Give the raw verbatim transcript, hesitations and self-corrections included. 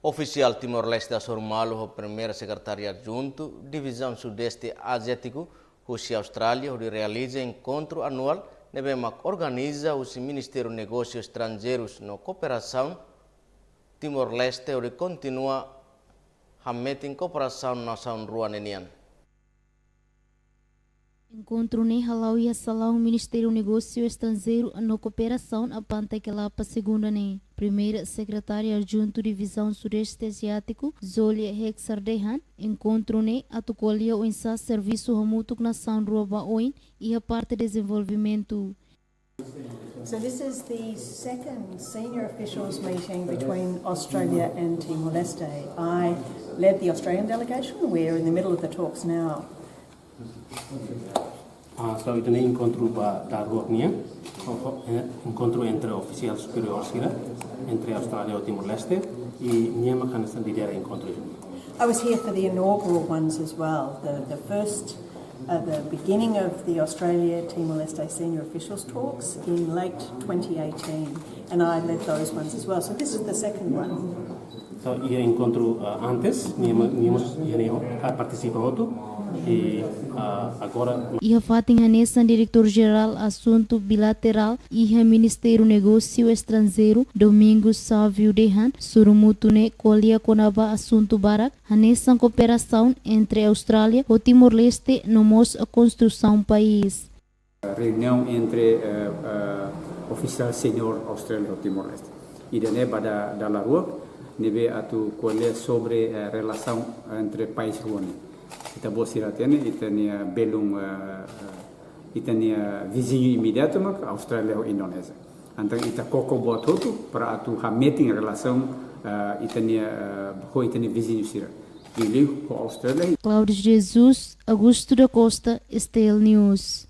Ofisiál Timor-Leste hasoru malu ho Primeira Sekretária Adjuntu Divizaun Sudeste Aziátiku husi Austrália hodi realiza enkontru anuál ne'ebé mak organiza husi Ministériu Negósiu Estranjeirus no Kooperasaun Timor-Leste hodi kontinua hametin kooperasaun nasaun rua ne'e nian. Enkontru ne'e hala'o iha salaun Ministériu Negósiu Estranjeiru no Kooperasaun Apanta Kelapa, Segunda ne'e. Primeira Sekretária Adjuntu Divizaun Sudeste Aziátiku, Zolia Hexar dehan, enkontru ne'e atu ko'alia oinsá servisu hamutuk nasaun rua ba oin iha parte dezenvolvimentu. So this is the second senior officials meeting between Australia and Timor-Leste. I led the Australian delegation. We're in the middle of the talks now. Ah, so ita-nia enkontru ba daruak nian, o, o, eh, enkontru entre ofisiál superiór sira, entre Austrália ho Timor-Leste, i nia mak hanesan lidera enkontru. I was here for the inaugural ones as well, the, the first, uh, the beginning of the Australia Timor-Leste senior officials talks in late twenty eighteen, and I led those ones as well. So this is the second one. Entaun, iha enkontru, ah, antes, nia ma-, nia mós, nia, nia, ah, partisipa hotu, i, ah, agora. Iha fatin hanesan, Diretór Jerál Asuntu Bilaterál iha Ministériu Negósiu Estranjeiru, Domingos Sávio dehan, sorumutu ne'e ko'alia kona-ba asuntu barak, hanesan kooperasaun entre Austrália ho Timor-Leste no mós konstrusaun país. Reuniaun entre, eh, eh, ofisiál senior Austrália ho Timor-Leste. Ida-ne'e ba da-, dala rua, ne'ebé atu ko'alia sobre, eh, relasaun entre país rua ne'e. Ita-boot sira hatene, ita-nia belun, eh, eh, ita-nia viziñu imediatu mak Austrália ho Indonézia. Entaun ita koko buat hotu para atu hametin relasaun, eh, ita-nia, eh, ho ita-nia viziñu sira. Liuliu ho Austrália. Cláudio Jesus, Augusto da Costa, S T L News.